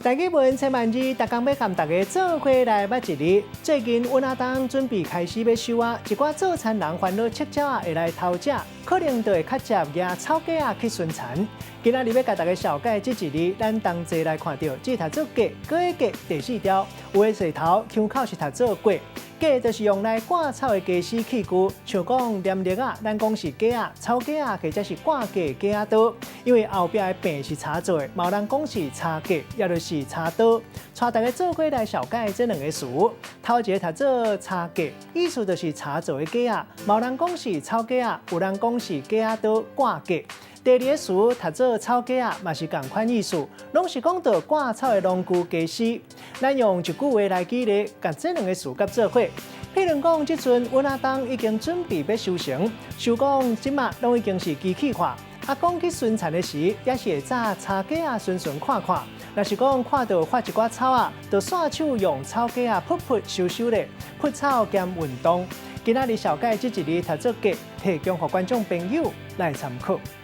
台語文千萬字，逐工欲佮大家做伙來捌一字。最近阮阿東準備開始欲收啊，一寡做田人煩惱赤鳥仔會來偷食，可能就會較捷舉草架仔去巡田。今仔日欲共大家紹介這一字，咱同齊來看著，這讀做架，閣一架第四條，有的舌頭腔口是讀做過。架就是用來掛草的家私器具，像講黏力仔，咱講是架仔、草架仔，或者是掛架架仔刀。因為後壁的柄是柴做的，嘛有人講是柴架，也就是柴刀。帶大家做伙來紹介這兩个詞，頭一个讀做柴架，意思就是柴做的架仔，嘛有人講是草架仔，有人講是架仔刀掛架。第二个詞讀做草架仔，嘛是仝款意思，攏是講著掛草的農具家私。咱用一句話來舉例，共這兩个詞佮做伙。譬如講，這陣阮阿東已經準備欲收成，想講這馬攏已經是機器化。啊，講去巡田的時，也是會紮柴架仔巡巡看看。若是講看著發一寡草仔，就紲手用草架仔撲撲收收咧，撲草兼運動。今仔日紹介這一字讀做架，提供予觀眾朋友來參考。